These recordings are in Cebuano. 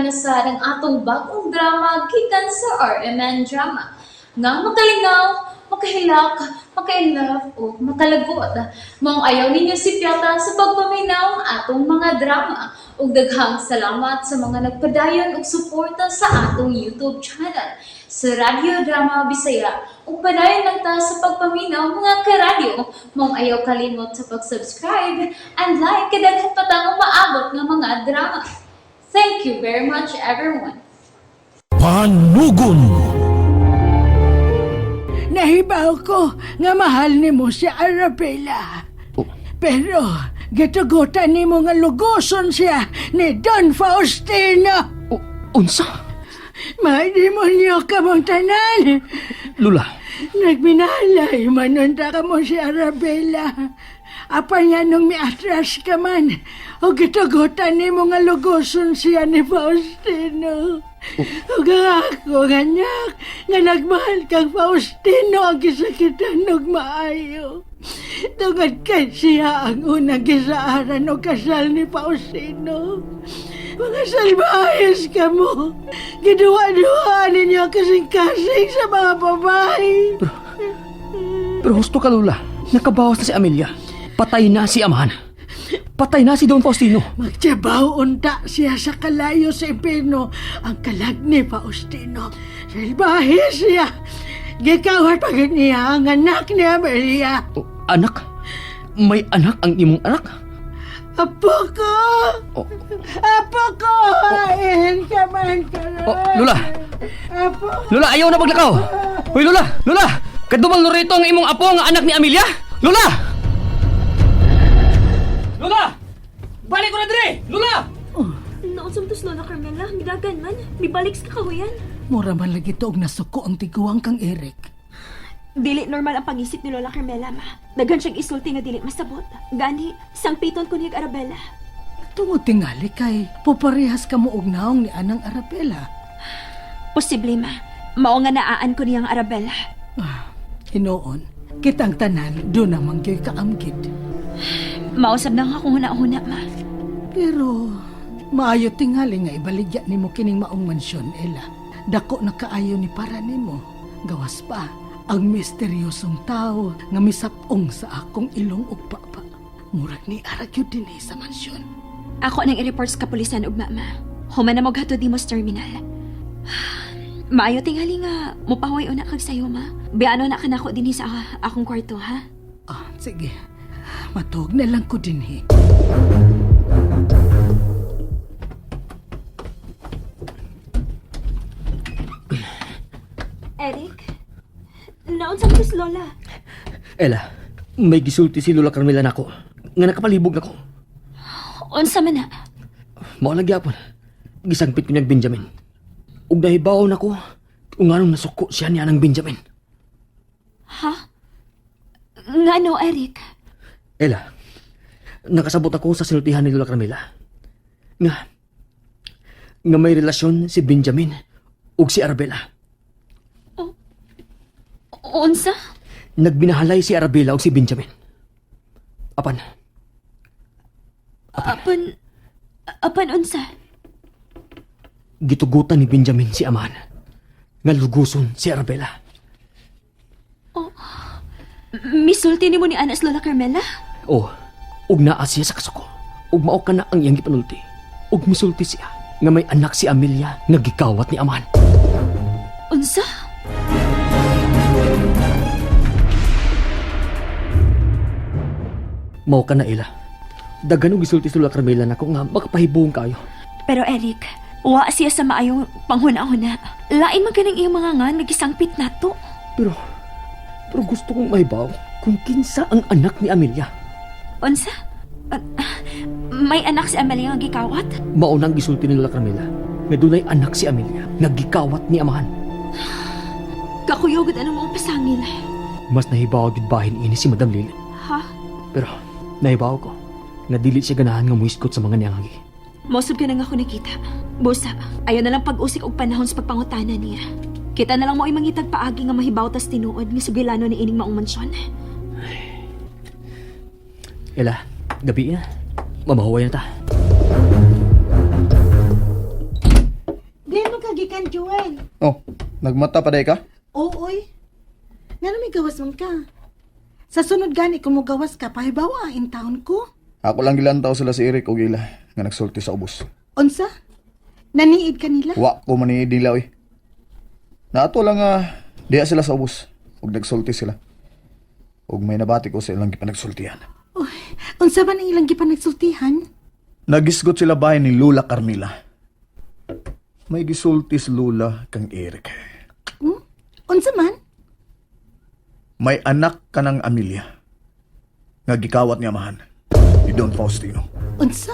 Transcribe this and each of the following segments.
na sa ang atong bagong drama gikan sa RMN Drama. Nga makalingaw, makahilak, makainlove o makalagot. Maong ayaw ninyo sipyata sa pagpaminaw ang atong mga drama. Ug daghang salamat sa mga nagpadayon og suporta sa atong YouTube channel sa Radyo Drama Bisaya. Ug padayon lang ta sa pagpaminaw, mga karadyo. Maong ayaw kalimot sa pag-subscribe and like kay daghan pa tang umaabot nga mga drama. Thank you very much, everyone. Panugon. Nahibaw ko nga mahal nimo si Arabella. Oh. Pero gitugutan nimo nga lugoson siya ni Don Faustino. O, unsa? May demonyo ka mong tanan. Lula, Nagminalay manunta ka mo si Arabella. Apan nga nung miatras ka man, o gitugutan nimo nga lugoson siya ni Faustino. Ug ang ako ganyak nga nagmahal kang Faustino ang gisakitan og maayo. Tungod kay siya ang unang gisaaran og kasal ni Faustino. Mga salbahes ka mo. Giduwa-duwa ninyo ang kasing-kasing sa mga babae. Pero husto ka, Lula. Nakabawas na si Amelia. Patay na si Amahan. Patay na si Don Faustino. Magtyabaw unta siya sa kalayo sa impierno ang kalag ni Faustino. Salbahe siya. Gikawat pagod niya ang anak ni Amelia. O, anak? May anak ang imong anak? Apo ko! O, Apo ko! Hain ka man karon. Oh, Lola! Apo! Lola, ayaw na paglakaw! Hoy, Lola! Lola! Kadumal Loreto ang imong apo nga anak ni Amelia? Lola! Lola! Balik ko na dire! Lola! Naunsam tos Lola Carmela, midagan man, mibalik sa kakahuyan. Mura man lagi to og nasuko ang tiguang kang Eric. Dili normal ang pangisip ni Lola Carmela, ma. Daghan siyang isulti nga dili masabot. Gani, sangpiton ko niya Arabella. Tungod tingali kay puparehas ka mo og naong ni Anang Arabella. Posible, ma. Mao nga naaan ko niyang Arabella. Ah, hinoon, kitang tanan do naman gyud kaamgid. Mausab na akong huna-huna, ma. Pero maayo tingali nga ibaligya nimo kining maong mansyon, Ella. Dako na kaayo ni para nimo. Gawas pa ang misteryosong tao nga misapong sa akong ilong ug papa. Murag ni ara gyud dinhi sa mansyon. Ako nang i-report sa kapulisan ug mama. Human na moghatod nimo sa terminal. Maayo tingali nga mopahuway una kag sayo, ma. Biano na kanako dinhi sa akong kwarto, ha? Ah, sige. Matuog na lang ko dinhi. Eric? Naunsam tos Lola. Ella, may gisulti si Lola Carmela nako nga nakapalibog nako. Unsa man na? Mao lang gyapon. Gisangpit ko niyang Benjamin. Ug nahibaw nako kung nganong nasuko siya niya ng Benjamin. Ha? Ngano, Eric? Ella, nakasabot ako sa sinultihan ni Lola Carmela. Nga, nga may relasyon si Benjamin ug si Arabella. Unsa? Nagbinahalay si Arabella ug si Benjamin. Apan, Apan... Apan unsa? Gitugutan ni Benjamin si Aman nga luguson si Arabella. Misulti nimo ni Anas Lola Carmela? Oh, ug naa siya sa kasuko. Ug mao ka na ang iyang gipanulti. Ug misulti siya nga may anak si Amelia nga gikawat ni Aman. Unsa? Mao ka na ila. Daghan og gisulti si Lola Carmela nako nga makapahibong kayo. Pero Eric, wa siya sa maayong panghuna-huna. Lain man kanang iyang mga ngan nga gisangpit nato. Pero pero gusto kong mahibaw kung kinsa ang anak ni Amelia. Unsa? Ah, may anak si Amelia nga gikawat? Mao nang gisulti ni Lola Carmela nga dunay anak si Amelia nga gikawat ni Amahan. Kakuyog anong mga pasangil. Mas nahibaw gid bahin ini si Madam Lily. Ha? Pero nahibaw ko nga dili siya ganahan nga muhisgot sa mga niyangagi. Mosub ka na nga ako nakita. Busa, ayaw na lang pag-usik og panahon sa pagpangutana niya. Kita na lang mo ay mangitag paagi nga mahibaw tas tinuod nga sugilano ni ining maong mansyon. Ella, gabi na. Mamahuway na ta. Nagmata pa day ka? Oo, oy. Nga may gawas man ka. Sa sunod gani kung mogawas ka, pahibawa ang in-town ko. Ako lang gilantaw sila si Eric og ila nga nagsulti sa ubos. Unsa? Naniid ka nila? Wa ko man ni nila oy. Naato lang nga diha sila sa ubos ug nagsulti sila. Ug may nabati ko sa ilang gipanagsultihan. Uy, unsa man ang ilang gipanagsultihan? Nagisgot sila bahay ni Lula Carmila. May gisulti si Lula kang Eric. Hmm? Unsa man? May anak ka ng Amelia. Nga gikawat niya amahan. Ni Don Faustino. Unsa?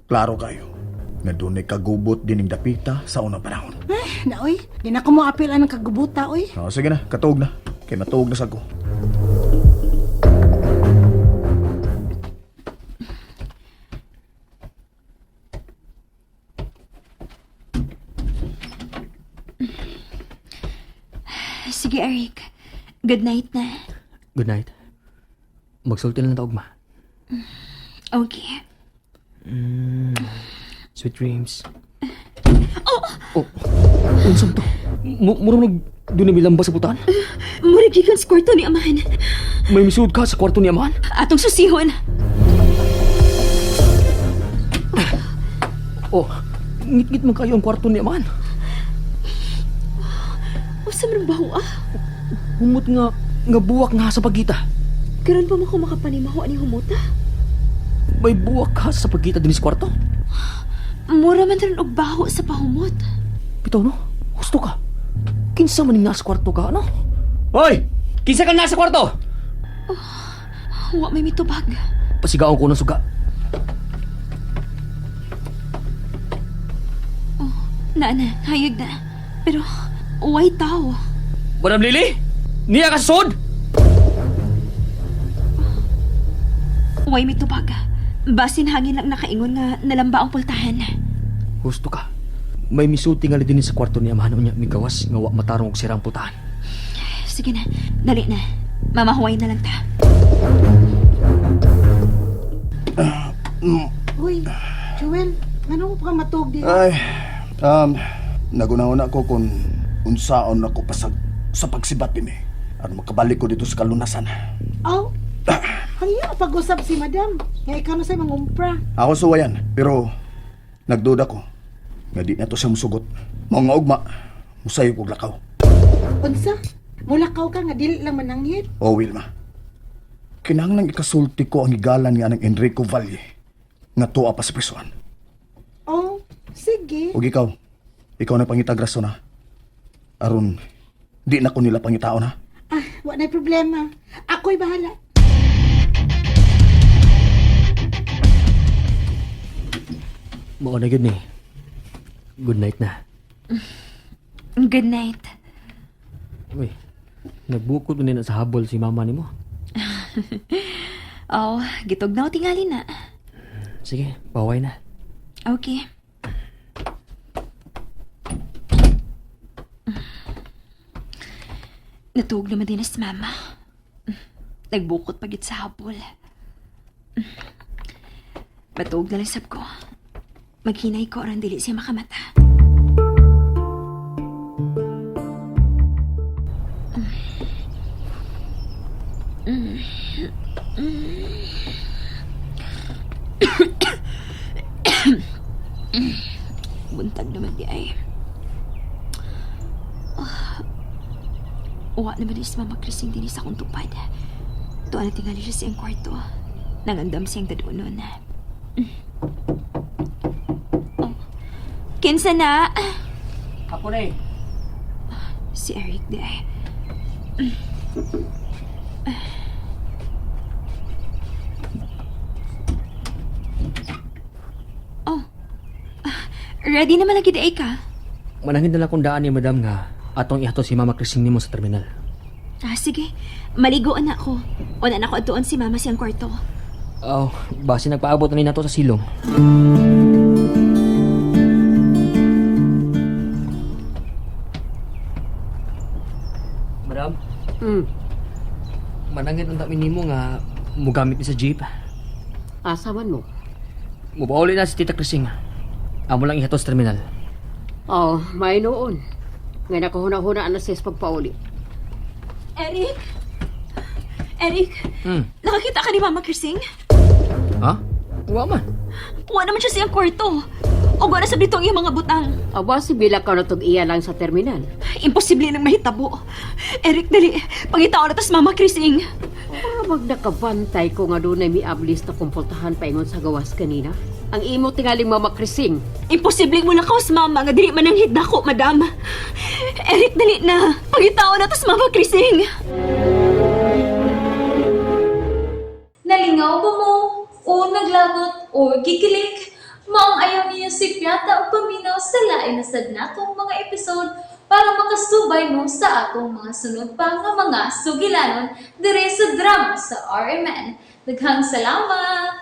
Klaro kayo. Nga dunay kagubot dining dapita sa unang panahon. Ay, naoy, di na ko mo apil ang kagubuta, oy. Oh, sige na, katuog na. Kay matuog na sa ko. Sige, Eric. Good night na. Good night. Magsulti na lang ta ugma. Okay. Sweet dreams. Oh! Oh! Unsam to? Murag nag doon na milamba sa putahan? Murag gikan sa kwarto ni Amahan. May misuod ka sa kwarto ni Amahan? Atong susihon. Oh, ngit-ngit man kayo ang kwarto ni Amahan. Usa man baho ah. Humot nga, nga buwak nga sa pagita. Karon pa mo ko makapanimaho ani humuta. May buwak ka sa pagita din sa kwarto. Mura man ron og baho sa pahumot. Bitaw no? Husto ka. Kinsa man ning nasa kwarto ka, ano? Hoy! Kinsa ka nasa kwarto? Wa may mitubag. Pasigaon ko ng suga. Na na, hayag na. Pero way tao. Madam Lily? Niya ka sa sud? Way mitubag. Basin hangin lang nakaingon nga nalamba ang pultahan. Husto ka. May misuti nga din sa kwarto ni Amahan unya migawas nga wa matarong og sirang putahan. Sige na, dali na. Mamahuway na lang ta. Uy, Joel, ngano mo pa ka matuog di? Ay, naguna-una ko kung unsaon ako pasag sa pagsibat din eh. Aron makabalik ko dito sa kalunasan. Aw, hangyo pag-usap si madam. Nga ikaw na sa mga umpra. Ako suwayan, pero nagduda ko. Nga di na to siya musugot. Mga ugma, musayo kog lakaw. Unsa? Mulakaw ka nga dili lang mananghit. O Wilma, kinahanglang ikasulti ko ang higalan nga ng Enrico Valle nga tuwa pa sa prisuan. Oh, sige. Ug ikaw, ikaw na pangitag rason ha. Aron, di na ko nila pangitaon ha. Ah, wa na problema. Ako'y bahala. Mao na gyud ni. Good night na. Good night. Uy, nagbukod man din na sa habol si mama nimo. Oh, gitugnaw tingali na. Sige, baway na. Okay. Natuog naman din na si mama. Nagbukot pagit sa habol. Matuog na lang sab ko. Maghinay ko aron dili siya makamata. Buntag naman di ay. Ah, Wa naman is Mama Christine din sa akong tupad. Tuwa na tingali siya sa iyang kwarto. Nangandam siyang dadunon. Oh. Kinsa na? Ako na eh. Si Eric di ay. Oh. Ah, Ready naman lagi di ay ka? Manangin na lang kung daan ni madam nga atong ihato si Mama Christine nimo sa terminal. Ah, sige. Maligo na ako. Una na ako atuon si mama siyang kwarto. Oh, base nagpaabot na ni nato sa silong. Madam? Manangit ang dami nimo nga mugamit ni sa jeep. Asa man mo? Mupauli na si Tita Christine. Amo lang ihato sa terminal. Oh, may noon. Nga nakahuna-huna na siya sa pagpauli. Eric? Eric? Nakakita ka ni Mama Krising? Ha? Wa man. Wa naman siya siyang kwarto. O wala sa dito ang iyang mga butang. Aba, si Bila ka na tog iya lang sa terminal. Imposible nang mahitabo. Eric, dali. Pangitao na tas Mama Krising. Para mag nakabantay ko nga doon ay miablis na kumpultahan paingon sa gawas kanina. Ang imo tingaling Mama Krising. Imposible mo lakaw sa mama nga dili man ang hidako, madam. Eric, dali na. Pangitao na tas Mama Krising. Nalingaw ba mo? O naglagot o gikilig? Maong ayaw niyo si Piata o paminaw sa lain na sad natong mga episode para makasubay mo sa atong mga sunod pa nga mga sugilanon dire sa drama sa RMN. Daghang salamat!